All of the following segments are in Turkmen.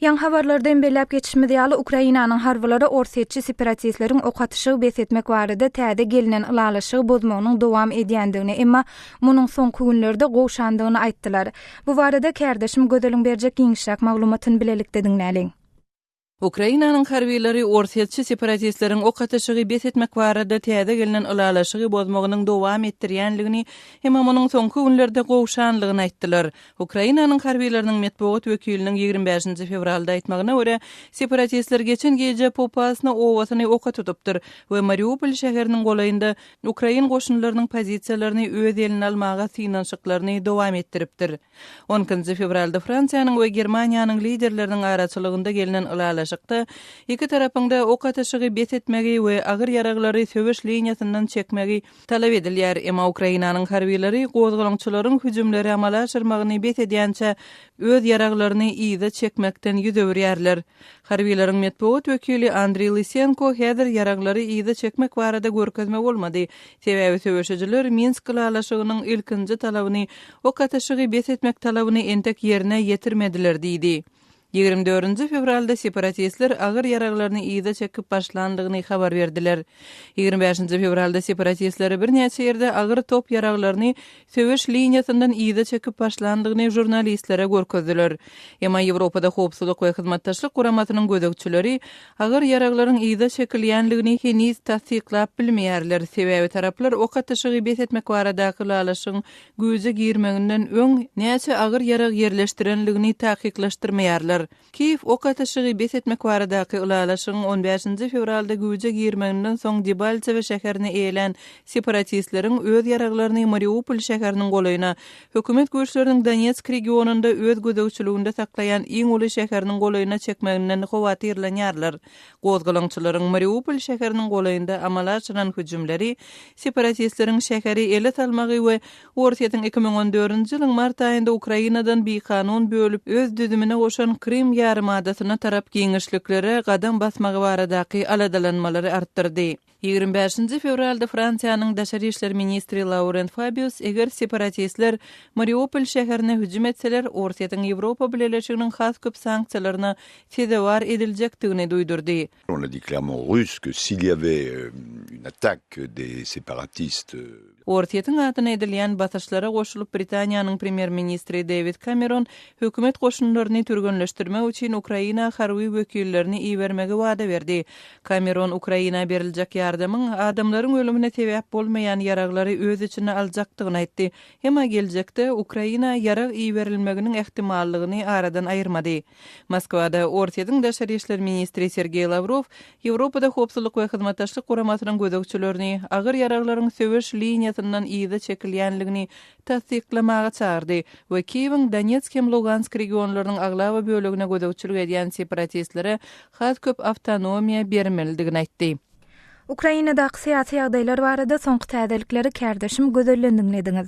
Ýaňy habarlarda hem belläp geçişimiz ýaly, Ukrainanyň harbylary orsýetçi separatistleriň ok atyşygy bes etmek barada täze gelnen ylalaşygy bozmagynyň dowam edýändigini, emma munuň soňky günlerde gowşandygyny aýtdylar. Bu barada kärdeşim Gözeliň berjek giňişräk maglumatyny bilelikde diňläliň. Ukrainanyň harbylary orsýetçi separatistleriň ok atyşygy bes etmek barada täze gelnen ylalaşygy bozmagynyň dowam etdirýänligini, emma munuň soňky günlerde gowşanlygyny aýtdylar. Ukrainanyň harbylarynyň metbugat wekiliniň 25 fewralda aýtmagyna görä, separatistler geçen gije Popasna obasyny oka tutupdyr we Mariupol şäheriniň golaýynda ukrain goşunlarynyň pozisiýalaryny öz eline almaga synanyşyklaryny dowam etdiripdir. On ikinji fewralda Fransiýanyň we Germaniýanyň liderleriniň araçylygynda gelnen ylalaşykda iki tarapyň-da ok atyşygy bes etmegi we agyr ýaraglary söweş liniýasyndan çekmegi talap edilýär. Emma Ukrainanyň harbylary gozgalaňçylaryň hüjümleri amala aşyrmagyny bes edýänçä öz ýaraglaryny yza çekmekden ýüz öwürýärler. Harbylaryň metbugat wekili Andriý Lysenko häzir ýaraglary yza çekmek barada görkezme bolmady, sebäbi söweşijiler Minsk ylalaşygynyň ilkinji talabyny, ok atyşygy bes etmek talabyny entek ýerine ýetirmediler diýdi. 24 fewralda separatistler agyr ýaraglaryny yza çekip başlandygyny habar berdiler. 25 fewralda separatistler birnäçe ýerde agyr top ýaraglaryny söweş liniýasyndan yza çekip başlandygyny žurnalistlere görkezdiler. Emma Ýewropada Howpsuzlyk we Hyzmatdaşlyk Guramasynyň gözegçileri agyr ýaraglaryň yza çekilýändigini heniz tassyklap bilmeýärler, sebäbi taraplar ok atyşygy bes etmek baradaky ylalaşygyň güýje girmeginden öň näçe agyr ýarag ýerleşdirenligini takyklaşdyrmaýarlar. Kiýew ok atyşygy bes etmek baradaky ylalaşygyň on bäşinji fewralda güýje girmeginden soň Debaltsewe şäherini eýelän separatistleriň öz ýaraglaryny Mariupol şäheriniň golaýyna, hökümet güýçleriniň Donetsk regionynda öz gözegçiliginde saklaýan iň uly şäheriniň golaýyna çekmeginden howatyrlanýarlar. Gozgalaňçylaryň Mariupol şäheriniň golaýynda amala aşyran hüjümleri separatistleriň şäheri ele salmagy we Orsýetiň 2014-nji ýylyň mart aýynda Ukrainadan bikanun bölüp öz düzümine goşan Krym ýarymadasyna tarap giňişliklere gadam basmagy baradaky aladalanmalary artdyrdy. 25-nji fewralda Fransiýanyň daşary işler ministri Laurent Fabius eger separatistler Mariupol şäherine hüjüm etseler, Orsýetiň Ýewropa Bileleşiginiň has köp sanksiýalaryna sezewar ediljekdigini duýdurdy. On a dit clairement aux Russes que s'il y avait une attaque des séparatistes, Orsýetiň adyna edilýän basyşlara goşulyp Britaniýanyň premýer-ministri Dewid Kameron hökümet goşunlaryny türgenleşdirmek üçin Ukraina harby wekillerini ibermegi wada berdi. Kameron Ukraina beriljek ýardamyň adamlaryň ölümine sebäp bolmaýan ýaraglary öz içine aljakdygyny aýtdy. Emma geljekde Ukraina ýarag iberilmeginiň ähtimallygyny aradan aýyrmady. Moskwada Orsýetiň daşary işler ministri Sergeý Lawrow Ýewropada Howpsuzlyk we Hyzmatdaşlyk Guramasynyň gözegçilerini agyr ýaraglaryň söweş liniýasyndan yza çekilýänligini tassyklamaga çagyrdy we Kiýewiň Donetsk hem Lugansk regionlarynyň aglaba bölegine gözegçilik edýän separatistlere has köp awtonomiýa bermelidigini aýtdy. Ukrainadaky syýasy ýagdaýlar barada soňky täzelikleri kärdeşim Gözelden diňlediňiz.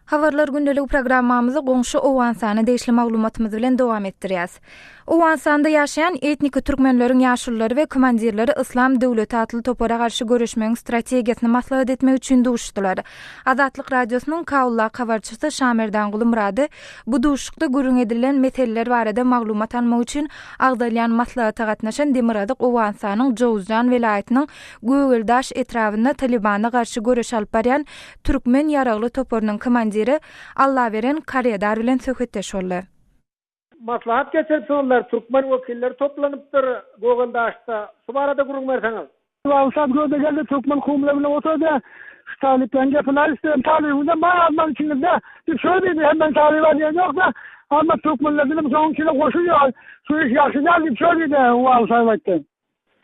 Habarlar gündeligi programmamyzy goňşy Owganystana degişli maglumatymyz bilen dowam etdirýäs. Owganystanda ýaşaýan etniki türkmenleriň ýaşululary we komandirleri Yslam döwleti atly topara garşy göreşmegiň strategiýasyny maslahat etmek üçin duşuşdylar. Azatlyk Radiosynyň Kabuldaky habarçysy Şamerdanguly Myrady bu duşuşykda gürrüň edilen meseleler barada maglumat almak üçin agzalýan maslahata gatnaşan Demirgazyk Owganystanyň Jowzjan welaýatynyň Gögeldaş etrabynda Talybana garşy göreş alyp barýan türkmen ýaragly toparynyň komandiri Allaberen Karedar bilen söhbetdeş boldy. Maslahat geçiripsiňizler, türkmen wekilleri toplanypdyr Gögeldaşda. Şu barada gürrüň berseňiz. Wagşat göze geldi, türkmen kowumlary bilen oturdy. Şu talyplaryň gepini aýtdy. Talybyňyzam bar azman içiňizde. Diýip şöyle diýdi, hemmäň talyby bar diýen ýok-da. Amma türkmenlerdenem şonuň içine goşulýar. Şu iş ýagşy däl diýip şöyle diýdi, Wagşat aýtdy.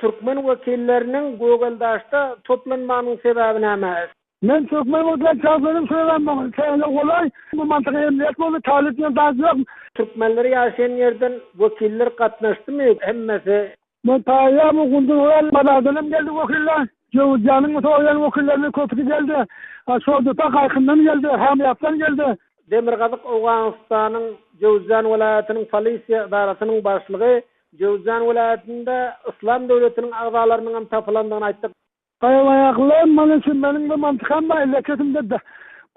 Türkmen wekilleriniň Gögeldaşda toplanmagynyň sebäbi näme? Men türkmen bolup çaglarym şöyle şeýle golaý bu mantyga emniýet boldy talyp diýen zat ýok. Türkmenler ýaşaýan ýerden wekiller gatnaşdymy hemmesi? Men taýýar bu Gunduz oýan bazardan hem geldi wekiller. Jöwüzjanyň soýan wekilleriniň köpüsi geldi. Şordepe Gaýkyndan geldi, Hamyýapdan geldi. Demirgazyk Owganystanyň Jöwüzjan welaýatynyň polisiýa edarasynyň başlygy Jöwüzjan welaýatynda Yslam döwletiniň agzalarynyň hem tapylandygyny aýtdy. Gaýabaýakly many üçin meniň bir mantykam bar, illekesimde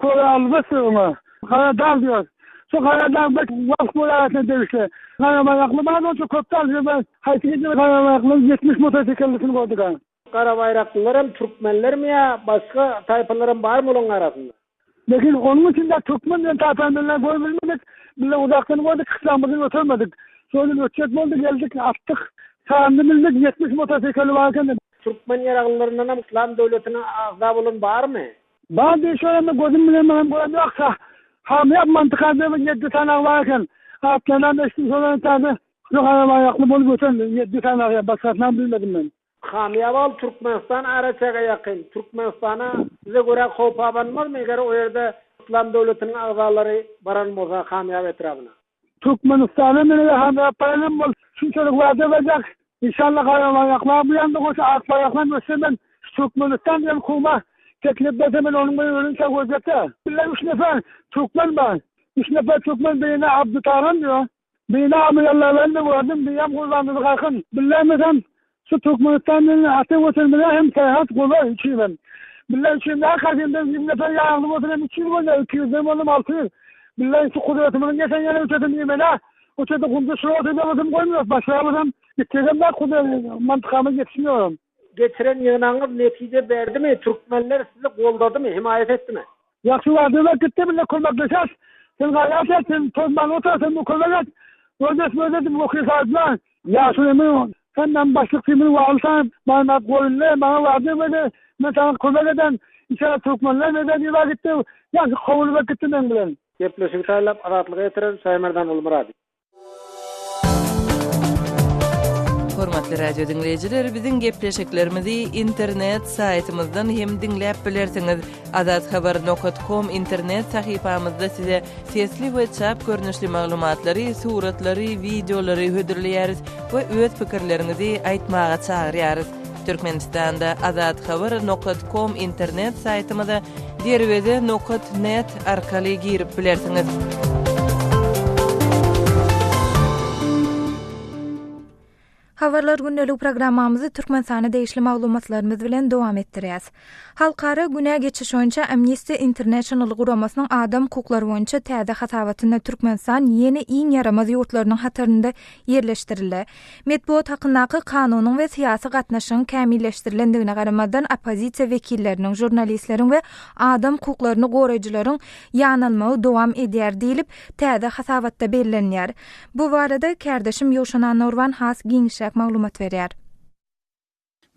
köre albas diýip oňa. Gara dag diýýär. Şu Garadag bek Balh welaýatyna degişli. Garabaýrakly bar onça köp däl, ýöne haýsy gije garabaýraklyň 70 motosikillisini gördük a. Garabaýraklylar hem türkmenlermi ýa başga taýpalar hem barmy olaryň arasynda? Lekin onuň içinde türkmen diýen taýpany bizler görüp bilmedik. Bizler uzakdan gördük, kyşlagymyzdan ötürmedik. Şol gün ötjek boldy, geldik, atdyk. Sanyny bildik, 70 motosikli bar eken. Türkmen ýaraglylaryndan hem Yslam döwletine agza bolan barmy? Bar diýişerem gözüm bilen menem gören ýoksa. Hamyýap mantykada bir ýeddi sanagy bar eken. Atlarynam eşitdim şolaryň täze şu garabaýakly bolup öten ýeddi sanagy başgasynam bilmedim men. Hamyýap ol Türkmenistan araçäge ýakyn. Türkmenistana size görä howp abanmazmy eger o ýerde Yslam döwletiniň agzalary baran bolsa Hamyýap etrabyna? Türkmenistana menede hamyýap baranam bol şunçalyk wada berjek inşallah garabaýaklar bu ýanda goşa akbaýaklam ötse men şu Türkmenistan diýen kuma teklip berse men onuň bilen ölünçä görjekdä. Bile üç nefer türkmen bar. Üç nefer türkmen birine Abdy Tagan diýýär. Birine Amyr ben de gördüm, birem Gurbanguly Garkyn. Billämesem Şu Türkmenistan bilen ata Watanymyza hem serhet golaý üçinem. Billahi üçin näme kazyýemden 100 nefer ýaragly bolsa hem 300 bolýar, 200-den boldum 600. Billahi şu kudretimiziň ýeten ýeri ötesi diýmeli. O çerde gumda şular oturýan bolsam goýmaýas, başga bolsam gitjegem bar kudret mantykamyz ýetişmiýoram. Geçiren ýygnagyňyz netije berdimi? Türkmenler sizi goldadymy, himaýat etdimi? Ýagşy wada berip gitdi, bile kömekleşeris. Sen gaýrat et, sen tozman otur, sen bu kömek et. Özes özes diýip wekil saýdylar. Ýaşulymy, sen meniň başlykçymy waly saýyp, maňa goýunly, maňa wada berdi, men saňa kömek eden, içeri türkmenler eder diýip gitdi. Ýagşy kabul berip gitdi meň bilen. Gepleşigi taýynlap Azatlyga ýetiren Şaýmerdan Gulmyradow. Hormatly radio diňleýjiler, biziň gepleşiklerimizi internet saýtymyzdan hem diňläp bilersiňiz. Azathabar.com internet sahypamyzda size sesli we çap görnüşli maglumatlary, suratlary, wideolary hödürleýäris we öz pikirleriňizi aýtmaga çagyrýarys. Türkmenistanda Azathabar nokat kom internet saýtymyza Derweze nokat net arkaly girip bilersiňiz. Habarlar gündelik programmamyzy Türkmenistana degişli maglumatlarymyz bilen dowam etdirýäs. Halkara günä geçiş boýunça Amnesty International guramasynyň adam hukuklary boýunça täze hasabatynda Türkmenistan ýene iň ýaramaz ýurtlarynyň hatarynda ýerleşdirildi. Metbugat hakyndaky kanunyň we syýasy gatnaşygyň kämilleşdirilendigine garamazdan, oppozisiýa wekilleriniň, žurnalistleriň we adam hukuklaryny goraýjylaryň ýanalmagy dowam edýär diýlip, täze hasabatda bellenilýär. Bu barada kärdeşim Ýowşan Annagurban has giňişräk maglumat berýär.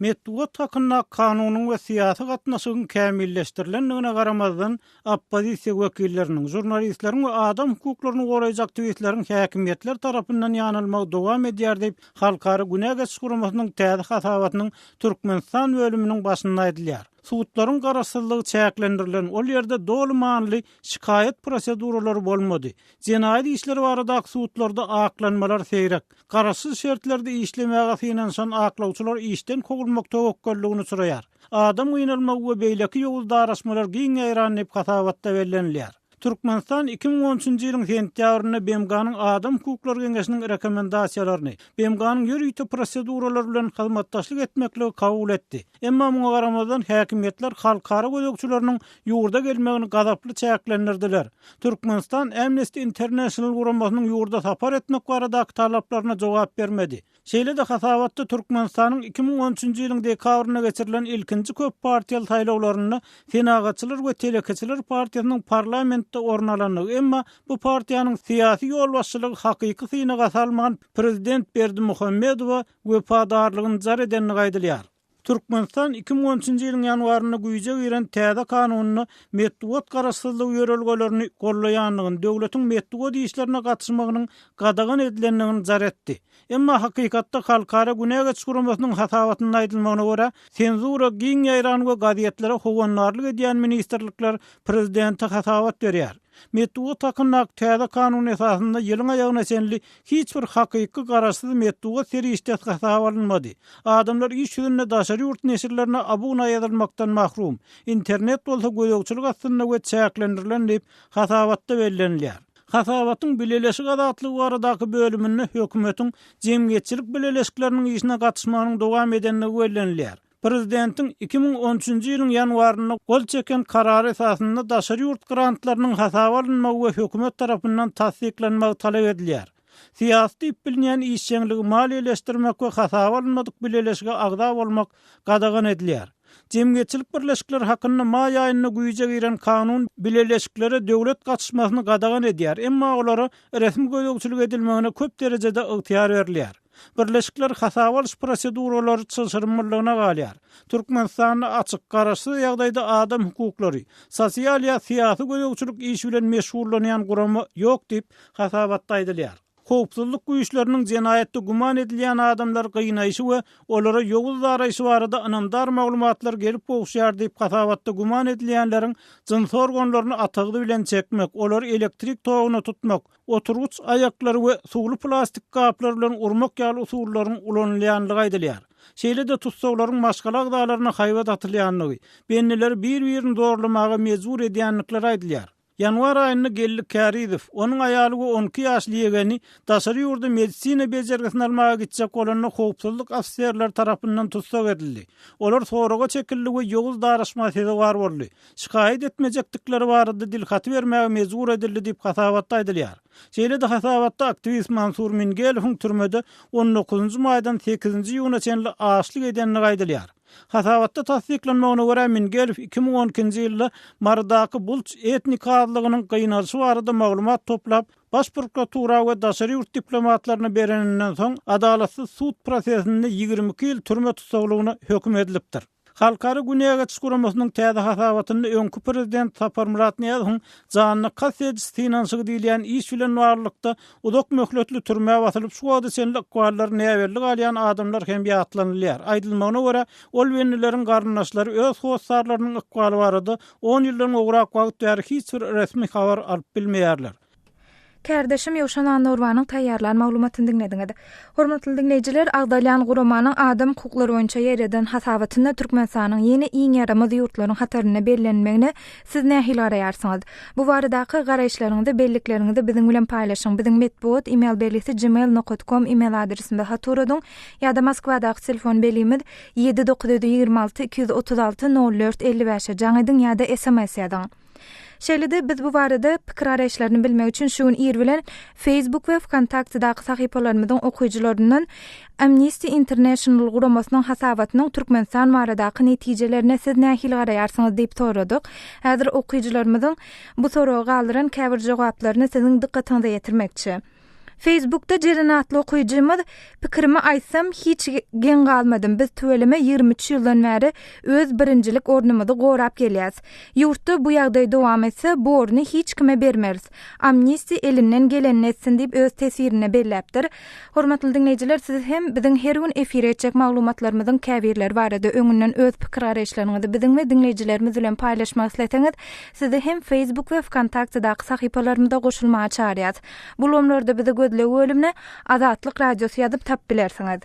Metbugat hakyndaky kanunyň we syýasy gatnaşygyň kämilleşdirilendigine garamazdan, oppozisiýa wekilleriniň, žurnalistleriň we adam hukuklaryny goraýjy aktiwistleriň häkimiýetler tarapyndan ýanalmagy dowam edýär diýip, Halkara günä geçiş guramasynyň täze hasabatynyň Türkmenistan bölüminiň başynda aýdylýar. Sudlaryň garaşsyzlygy çäklendirilen, ol ýerde doly manyly şikaýat proseduralary bolmady. Jenaýat işleri baradaky sudlarda aklanmalar seýrek. Garaşsyz şertlerde işlemäge synanyşan aklawçylar işden kowulmak töwekgelligine uçraýar. Adam gynalmagy we beýleki ýowuz daraşmalar giň ýaýran diýip hasabatda bellenilýär. Türkmenistan 2013 nji ýylyň sentýabrynda BMG-niň Adam hukuklary geňeşiniň rekomendasiýalaryny, BMG-niň ýörite proseduralary bilen hyzmatdaşlyk etmekligi kabul etdi. Emma muňa garamazdan häkimiýetler halkara gözegçileriniň ýurda gelmegini gazaply çäklendirdiler. Türkmenistan Amnesty International guramasynyň ýurda sapar etmek baradaky talaplaryna jogap bermedi. Şeýle-de hasabatda Türkmenistanyň 2013-nji ýylyň dekabrynda geçirilen ilkinji köp partiýaly saýlawlarynda Senagatçylar we telekeçiler partiýasynyň parlamentde orun alandygy, emma bu partiýanyň syýasy ýolbaşçylygy hakyky synaga salman, prezident Berdimuhamedowa wepadarlygyny jar edendigi aýdylýar. Türkmenistan 2013-nji ýylyň ýanwarynda güýje giren täze kanunynda metbugat garaşsyzlygy ýörelgelerini gollaýandygyny, döwletiň metbugat işlerine gatyşmagynyň gadagan edilendigini jar etdi. Emma hakykatda Halkara günä geçiş guramasynyň hasabatynda aýdylmagyna görä, senzura giň ýaýran we gazetlere howandarlyk edýän ministrlikler prezidente hasabat berýär. Metbugat hakyndaky täze kanun esasynda ýylyň aýagyna çenli hiç bir hakyky garaşsyz metbugat serişdesi hasaba alynmady. Adamlar iş ýüzünde daşary ýurt neşirlerine abuna ýazylmakdan mahrum, internet bolsa gözegçilik astynda we çäklendirilen diýip, hasabatda bellenilýär. Hasabatyň bileleşik azatlygy baradaky bölüminde hökümetiň jemgyýetçilik bileleşikleriniň işine gatyşmagynyň dowam edendigi bellenilýär. Prezidentiň 2013-nji ýylyň ýanwarynda gol çeken karary esasynda daşary ýurt grantlarynyň hasaba alynmagy we hökümet tarapyndan tassyklanmagy talap edilýär. Syýasy diýip bilinýän işjeňligi maliýeleşdirmek we hasaba alynmadyk bileleşige agza bolmak gadagan edilýär. Jemgyýetçilik birleşikleri hakynda maý aýynda güýje giren kanun bileleşiklere döwlet gatyşmasyny gadagan edýär, emma olara resmi gözegçilik edilmegine köp derejede ygtyýar berilýär. Birleşikler hasaba alyş proseduralary çylşyrymlylygyna galýar. Türkmenistanda açyk, garaşsyz ýagdaýda adam hukuklary, sosial ýa syýasy gözegçilik işi bilen meşgullanýan gurama ýok diýip, hasabatda aýdylýar. Howpsuzlyk güýçleriniň jenaýatda güman edilýän adamlary gynaýşy we olara ýowuz daraýşy barada ynamdar maglumatlar gelip gowuşýar diýip, hasabatda güman edilýänleriň jynsy organlaryny atagzy bilen çekmek, olary elektrik toguna tutmak, oturgyç aýaklary we suwly plastik gaplar bilen urmak ýaly usullaryň ulanylýandygy aýdylýar. Şeýle-de tussaglaryň maşgala agzalaryna haýbat atylýandygy, bendileri bir-birini zorlamaga mejbur edýändikleri aýdylýar. Ýanwar aýynda Geldi Kärizow, onuň aýaly we 12 ýaşly ýegeni daşary ýurda medisina bejergisini almaga gitjek bolanda howpsuzlyk ofiserleri tarapyndan tussag edildi. Olar soraga çekildi we ýowuz daraşma sezewar boldy. Şikaýat etmejekdikleri barada dilhaty bermäge mejbur edildi diýip hasabatda aýdylýar. Şeýle-de hasabatda aktiwist Mansur Mingelowyň türmede on dokuzynjy maýdan sekizinji iýuna çenli açlyk edendigi aýdylýar. Hasabatda tassyklanmagyna görä, Mingelow 2012-nji ýylda Marydaky bulç etnik azlygynyň gynalyşy barada maglumat toplap, Baş prokuratura we daşary ýurt diplomatlaryna bereninden soň, adalatsyz sud prosesinde 22 ýyl türme tussaglygyna höküm edilipdir. Halkara Günä geçiş guramasynyň täze hasabatynda öňki prezident Saparmyrat Nyýazowyň janyna kast ediş synanyşygy diýilýän iş bilen baglylykda uzak möhletli türmä basylyp, şu wagta çenli ykballary näbelli galýan adamlar hem ýatlanylýar. Aýdylmagyna görä, ol bendileriň garyndaşlary öz hossarlarynyň ykbaly barada on ýyldan gowrak wagt bäri hiç bir resmi habar alyp bilmeýärler. Kärdeşim Ýowşan Annagurbanyň taýýarlan maglumatyny diňlediňiz. Hormatly diňleýjiler, agzalýan guramanyň adam hukuklary boýunça ýaýradan hasabatynda Türkmenistanyň ýene iň ýaramaz ýurtlaryň hatarynda bellenmegine siz nähili garaýarsyňyz? Bu baradaky garaýyşlaryňyzy, bellikleriňizi biziň bilen paýlaşyň. Biziň metbugat email belgisi gmail nokat kom email adresimize hat ugradyň ýa-da Moskwadaky telefon belgimiz ýedi 926 236 04 55-e jaň ediň ýa-da sms ýazyň. Şeýle-de biz bu barada pikir-garaýyşlaryny bilmek üçin şu gün ir bilen Facebook we Wkontaktedaky sahypalarymyzyň okyjylaryndan Amnesty International guramasynyň hasabatynyň Türkmenistan baradaky netijelerine siz nähili garaýarsyňyz diýip soradyk. Häzir okyjylarymyzyň bu soraga galdyran käbir jogaplaryny siziň dykgatyňyza ýetirmekçi. Facebookda Jeren atly okyjymyz Pikirimi aýtsam, hiç geň galmadym. Biz tüweleme 23 ýyldan bäri öz birinjilik ornumyzy gorap gelýäs. Ýurtda bu ýagdaý dowam etse, bu orny hiç kime bermeris. Amnistiýa elinden gelenini etsin diýip öz teswirinde belläpdir. Hormatly diňleýjiler, siz hem biziň her gün efire etjek maglumatlarymyzyň käbirleri barada öňünden öz pikir-garaýyşlaryňyzy biziň we diňleýjilerimiz bilen paýlaşmak isleseňiz, sizi hem Facebook we Wkontaktedaky sahypalarymyza goşulmaga çagyrýas. Bu ulgamlarda bizi gözleg bölümine Azatlyk Radiosy ýazyp tapyp bilersiňiz.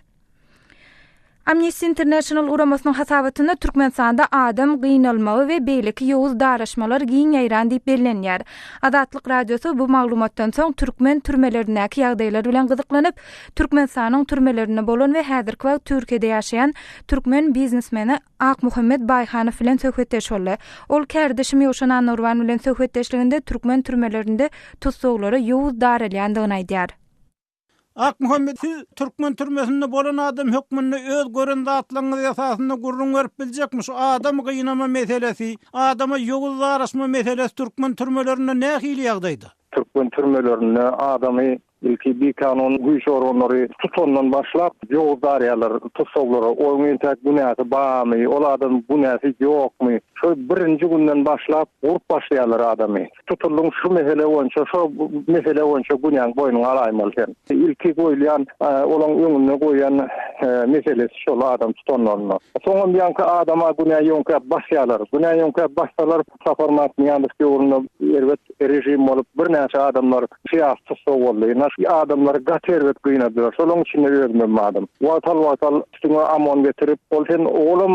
Amnesty International guramasynyň hasabatynda Türkmenistanda adam gynalmagy we beýleki ýowuz daraşmalar giň ýaýran diýip bellenýär. Azatlyk Radiosy bu maglumatdan soň türkmen türmelerindäki ýagdaýlar bilen gyzyklanyp, Türkmenistanyň türmelerinde bolan we häzirki wagt Türkiýede ýaşaýan türkmen biznesmeni Akmuhammet Baýhanow bilen söhbetdeş boldy. Ol kärdeşim Ýowşan Annagurban bilen söhbetdeşliginde türkmen türmelerinde tussaglara ýowuz daralýandygyny aýdýar. Akmuhammet, siz türkmen türmesinde bolan adam hökmünde öz gören zatlaryňyz esasynda gürrüň berip biljekmi, şu adam gynama meselesi, adama ýowuz daraşma meselesi türkmen türmelerinde nähili ýagdaýda? Türkmen türmelerinde adamy Ilki bikanun güýç organlary tutandan başlap ýowuz darýarlar tussaglara. Onuň entäk günäsi barmy, ol adamyň günäsi ýokmy? Şo birinji günden başlap urup başlaýarlar adamy. Tutuldyň şu mesele boýunça, şo mesele boýunça günäňi boýnuňa alaýmaly sen. Ilki goýulýan, olaň öňünde goýýan meselesi şol adam tutanlarynda. Soňam ýaňky adama günä ýöňkäp basýarlar. Günä ýöňkäp bassalar Saparmyrat Nyýazow döwründe erbet režim bolup, birnäçe adamlar syýasy tussag boldy. Ynha, şu adamlary gaty erbet gynadylar. Şolaryň içinde özümem bardym. Wagtal-wagtal üstüňe OMON getirip, ol sen olam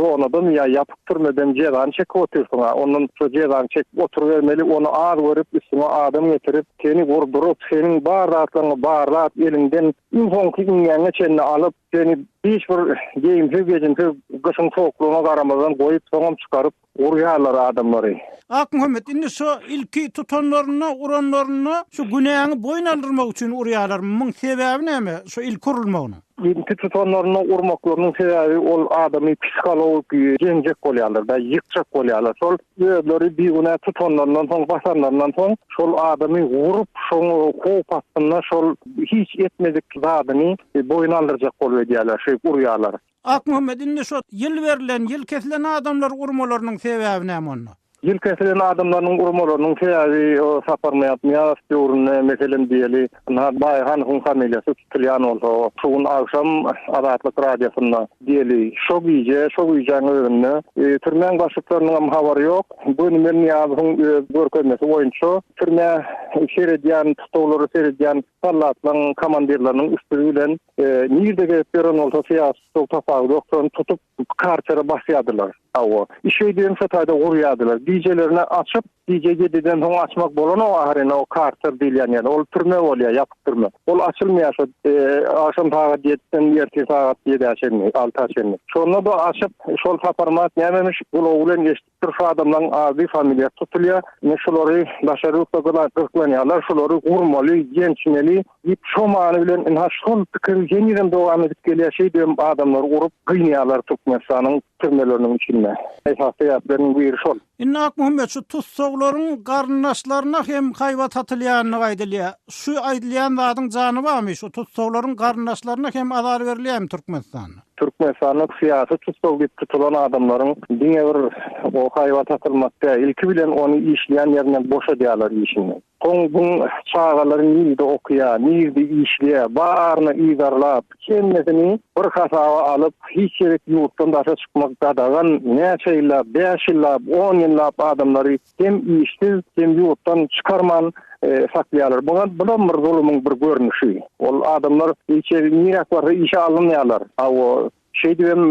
zonadamy ýa ýapyk türmeden jezany çekip otyrsyň-a, ondan şo jezany çekip oturybermeli, ony az görüp, üstüňe adam getirip, seni gurduryp, seniň bar zatlaryňy barlap, eliňden iň soňky iňňäňe çenli alyp, Seni hiç bir geýimsiz gejimsiz gyşyň sowuklygyna garamazdan goýup soňam çykaryp urýarlar adamlary. Akmuhammet indi şo ilki tutanlarynda uranlarynda şu günäňi boýun aldyrmak üçin urýarlarmy muň sebäbi näme şo ilki urulmagynyň. Ilki tutanlarynda urmaklarynyň sebäbi ol adamy psihologik ýeňjek bolýarlar da ýykjak bolýarlar şol özleri bigünä tutanlaryndan soň basanlaryndan soň şol adamy urup şoň howp astynda şol hiç etmedik zadyny boýun aldyrjak bolup edýärler şeýdip urýarlar. Akmuhammet indi şo ýyl berlen, ýyl kesilen adamlary urmalarynyň sebäbi näme onda? Ýyl kesilen adamlarynyň urmalarynyň sebäbi o Saparmyrat Nyýazow döwründe meselem diýeli, ynha Baýhanowyň familiýasy tutulýan bolsa, şu gün agşam Azatlyk radiosynda diýeli, şo gije, şo gijäň özünde türmäň başlyklarynyňam habary ýok, gönümel Nyýazowyň öz görkezmesi boýunça türmä seredýän, tussaglara seredýän sallatlaryň komandirleriniň üsti bilen Nirde gezip ýören bolsa syýasy tussag tapawudy ýok, şony tutup karsere basýardylar. Hawa. Şeýdibem şo taýda gurýardylar. Gijelerine açyp, gije ýediden soň açmak bolanok ahyryn o karser diýilýän ýer. Ol türme bolýar, ýapyk türme. Ol açylmaýar şo agşam sagat ýediden ertir sagat ýedä çenli, alta çenli. Şonda-da açyp, şol Saparmyrat nämemiş, gulagy bilen eşidip, Türk adamlaryň ady, familiýasy tutulýar. Ine şulary daşary ýurtda gyzyklanýarlar, şulary gurmaly, ýençmeli diýip şo many bilen ynha şol pikir henizem dowam edip gelýär. Şeýdibem adamlary urup gynýarlar Türkmenistanyň türmeleriniň içinde. Esasy sebäpleriniň biri şol. Indi Akmuhammet şu tussaglaryň garyndaşlaryna hem haýbat atylýandygy aýdylýar. Şu aýdylýan zadyň jany barmy? Şu tussaglaryň garyndaşlaryna hem azar berilýärmi Türkmenistanda? Türkmenistanda syýasy tussag diýip tutulan adamlaryň diňe bir o haýbat atylmak däl, ilki bilen ony işleýän ýerinden boşadýarlar işinden. Soň buň çagalary nirde okaýar, nirde işleýär, baryny yzarlap, hemmesini bir hasaba alyp, hiç ýerik ýurtdan daşa çykmak gadagan, näçe ýyllap, bäş ýyllap, on ýyllap adamlary Hem işsiz, hem ýurtdan çykarman saklaýarlar. Buňa bulam bir zulumyň bir görnüşi. Ol adamlar hiç ýeri niräk barsa işe alynmaýarlar. Hawa, şeýdibem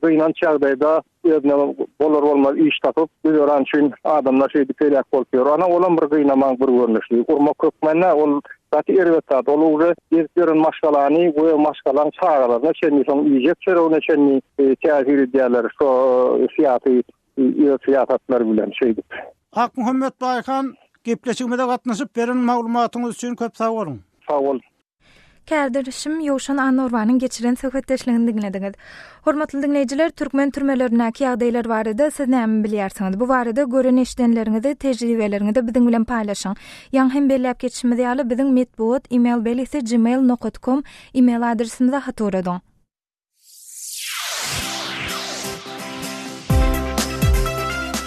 gynanç ýagdaýda özüne bolar-bolmaz iş tapyp, güzeran üçin adamlar şeýdip heläk bolup ýör. Ana, olam bir gynamaň bir görnüşi. Urmak hökman däl, ol gaty erbet zat. Ol uje gezip ýören maşgalany we maşgalaň çagalaryna çenli, şoň iýjek çöregine çenli täsir edýärler şo syýasy Öz syýasatlary bilen şeýdip. Akmuhammet Baýhan, gepleşigimize gatnaşyp beren maglumatyňyz üçin köp sag boluň. Sag bol. Kärdeşim Ýowşan Annagurbanyň geçiren söhbetdeşligini diňlediňiz. Hormatly diňleýjiler, türkmen türmelerindäki ýagdaýlar barada siz näme bilýärsiňiz? Bu barada gören-eşidenleriňizi, tejribeleriňizi biziň bilen paýlaşyň. Ýaňy hem belläp geçişimiz ýaly, biziň metbugat email belgisi gmail nokat kom email adresimize hat ugradyň.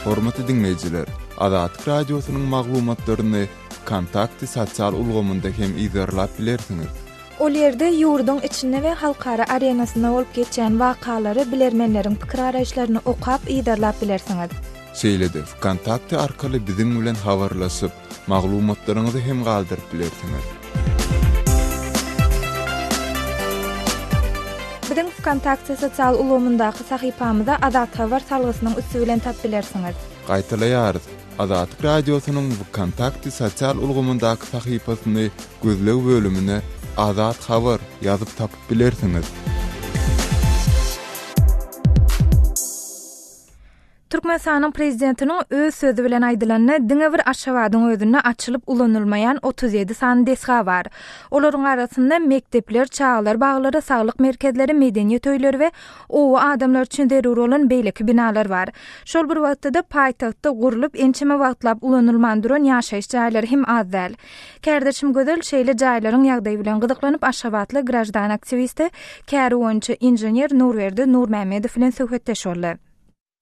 Hormatly diňleýjiler, Azatlyk Radiosynyň maglumatlaryny Wkontakte sosial ulgamynda hem yzarlap bilersiňiz. Ol ýerde ýurduň içinde we halkara arenasynda bolup geçýän wakalary, bilermenleriň pikir-garaýyşlaryny okap, yzarlap bilersiňiz. Şeýle-de, Wkontakte arkaly biziň bilen habarlaşyp, Maglumatlaryňyzy hem galdyryp bilersiňiz. Biziň Wkontakte sosial ulgamyndaky sahypamyza Azathabar salgysynyň üsti bilen tap bilersiňiz. Gaýtalaýarys, Azatlyk Radiosynyň Wkontakte sosial ulgamyndaky sahypasyny gözleg bölümine Azat Habar ýazyp tapyp bilersiňiz. Türkmenistanyň Prezidentiniň öz sözi bilen aýdylanda, diňe bir Aşgabadyň özünde açylyp ulanylmaýan 37 sany desga bar. Olaryň arasynda mekdepler, çagalar baglary, saglyk merkezleri, medeniýet öýleri we oba adamlary üçin zerur bolan beýleki binalar bar. Şol bir wagtda-da paýtagtda gurlup, ençeme wagtlap ulanylman duran ýaşaýyş jaýlary hem az däl. Kärdeşim Gözel şeýle jaýlaryň ýagdaýy bilen gyzyklanyp, aşgabatly graždan aktiwisti, käri boýunça inžener Nurberdi Nurmämmedow bilen söhbetdeş boldy.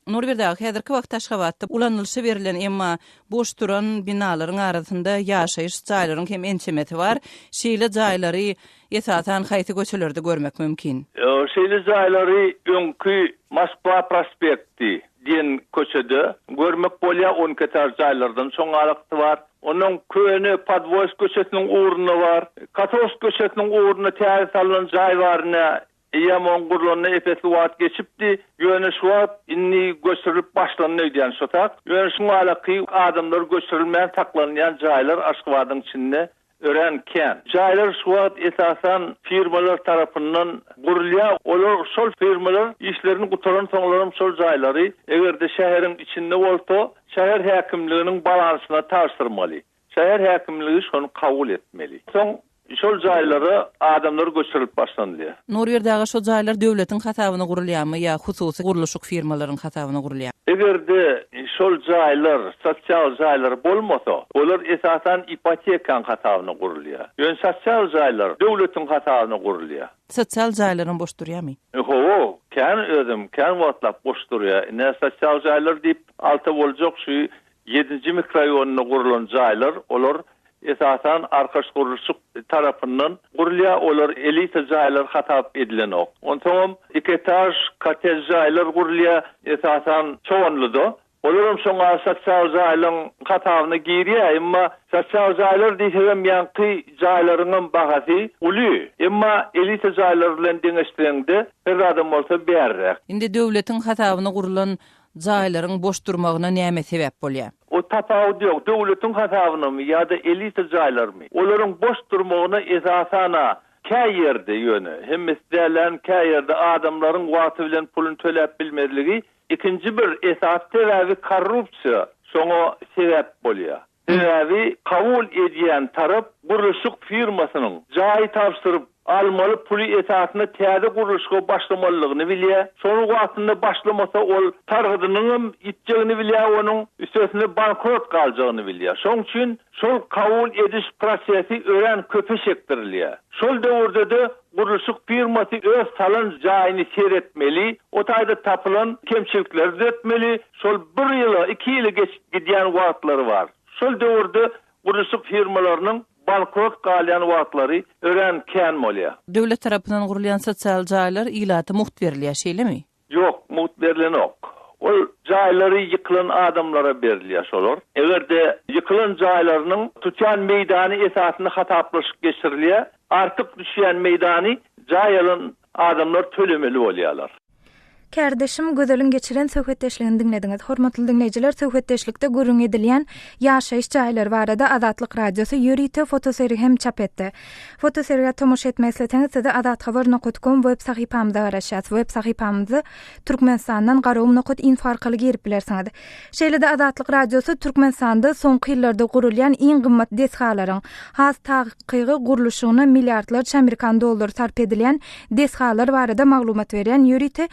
Nurberdi aga, häzirki wagtda Aşgabatda ulanylyşa berlen, emma boş duran binalaryň arasynda ýaşaýyş jaýlaryň hem ençemesi bar. Şeýle jaýlary, esasan, haýsy köçelerde görmek mümkin? Şeýle jaýlary öňki Moskwa prospekti diýen köçede görmek bolýar, on iki etaž jaýlardan şoň alakasy bar. Onnoň köne Podwolsk köçesiniň ugrunda bar. Kotovsk köçesiniň ugrunda täze salnan jaý bar ine, Eýýäm oň gurlanyna ep-esli wagt geçipdi. Ýöne şu wagt indi göçürilip başlandy öýdýän şo tak. Ýöne şuň alaky adamlar göçürilmän saklanylýan jaýlar Aşgabadyň içinde. örän kän. Jaýlar şu wagt esasan firmalar tarapyndan gurulýar. Olar şol firmalar işlerini gutaransoňlaram şol jaýlary eger-de şäheriň içinde bolsa şäher häkimliginiň balansyna tabşyrmaly. Şäher häkimligi şony kabul etmeli. Soň şol jaýlara adamlar göçürilip başlanylýar. Nurberdi aga şo jaýlar döwletiň hasabyna gurulýarmy ýa hususy gurluşyk firmalaryň hasabyna gurulýar? Eger-de şol jaýlar sosial jaýlar bolmasa, olar esasan ipotekaň hasabyna gurulýar. Ýöne sosial jaýlar döwletiň hasabyna gurulýar. Sosial jaýlaram boş durýarmy? Hawa, kän özem kän wagtlap boş durýar. Ine sosial jaýlar diýip alsa boljak şu Ýedinji mikroraýonynda gurlan jaýlar, olar esasan Arkaçgurluşyk tarapyndan gurulýar, olar elita jaýlar hasap edilenok. Onsoňam iki etaž kottej jaýlar gurulýar, esasan Çoganlyda. Olaram şoňa sosial jaýlaryň hasabyna girýär, emma sosial jaýlar diýsegem ýaňky jaýlaryňam bahasy uly, emma elita jaýlar bilen deňeşdireňde her zadam bolsa bärräk. Indi döwletiň hasabyna gurlan Jaýlaryň boş durmagyna näme sebäp bolýar? O tapawudy ýok, döwletiň hasabynamy ýa-da elita jaýlarmy, olaryň boş durmagyna esasana kä ýerde, ýöne hemmesi dälän kä ýerde adamlaryň wagty bilen puluny töläp bilmezligi, ikinji bir esasy sebäbi korrupsiýa şoňa sebäp bolýar. Sebäbi kabul edýän tarap gurluşyk firmasynyň jaýy tabşyryp almaly puly esasynda täze gurluşyga başlamalydygyny bilýär. Şony wagtynda başlamasa ol sargydynyňam ýitjegini bilýär onuň üstesine bankrot galjagyny bilýär. Şoň üçin şol kabul ediş prosesi örän köpe çekdirilýär. Şol döwürde-de gurluşyk firmasy öz salan jaýyny seretmeli, o taýda tapylan kemçilikleri düzetmeli, Şol bir ýyla, iki ýyla geçip gidýän wagtlary bar. Şol döwürde gurluşyk firmalarynyň bankrot galýan wagtlary örän kän bolýar. Döwlet tarapyndan gurulýan sosial jaýlar ilata mugt berilýär, şeýlemi? Ýok, mugt berlenok. Ol jaýlary ýykylan adamlara berilýär şolar. Eger-de ýykylan jaýlarynyň tutýan meýdany esasynda hasaplaşyk geçirilýär, artyk düşýän meýdany jaý alan adamlar tölemeli bolýarlar. Kärdeşim Gözeliň geçiren söhbetdeşligini diňlediňiz. Hormatly diňleýjiler, söhbetdeşlikde gürrüň edilýän ýaşaýyş jaýlary barada Azatlyk Radiosy ýörite fotosergi hem çap etdi. Fotosergä tomaşa etmek isleseňiz, sizi azathabar nokat kom web sahypamyzda garaşýas. Web sahypamyzda Türkmenistandan garagum nokat info arkaly girip bilersiňiz. Şeýle-de Azatlyk Radiosy Türkmenistanda soňky ýyllarda gurulýan iň gymmat desgalaryň, has takygy gurluşygyna milliardlarça amerikan dollary sarp edilýän desgalar barada maglumat berýän ýörite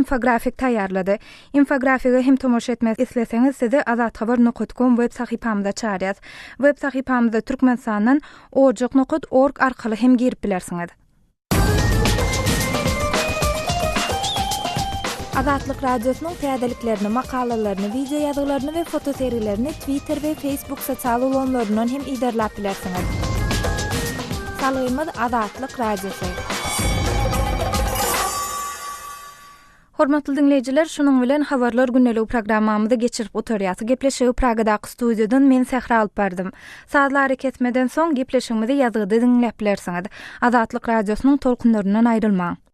infografik taýýarlady. Infografige hem tomaşa etmek isleseňiz sizi azathabar nokat kom web sahypamyza çagyrýas. Web sahypamyza Türkmenistandan ojak nokat org arkaly hem girip bilersiňiz. Azatlyk Radiosynyň täzeliklerini, makalalaryny, wideo ýazgylaryny we fotosergilerini Twitter we Facebook sosial ulgamlaryndan hem yzarlap bilersiňiz. Salgymyz Azatlyk Radiosy. Hormatly diňleýjiler, şunuň bilen Habarlar gündeligi programmamyzy geçirip gutarýas. Gepleşigi Pragadaky studiýadan men Sähra alyp bardym. Sazly arakesmeden soň gepleşigimizi ýazgyda diňläp bilersiňiz. Azatlyk Radiosynyň tolkunlaryndan aýrylmaň.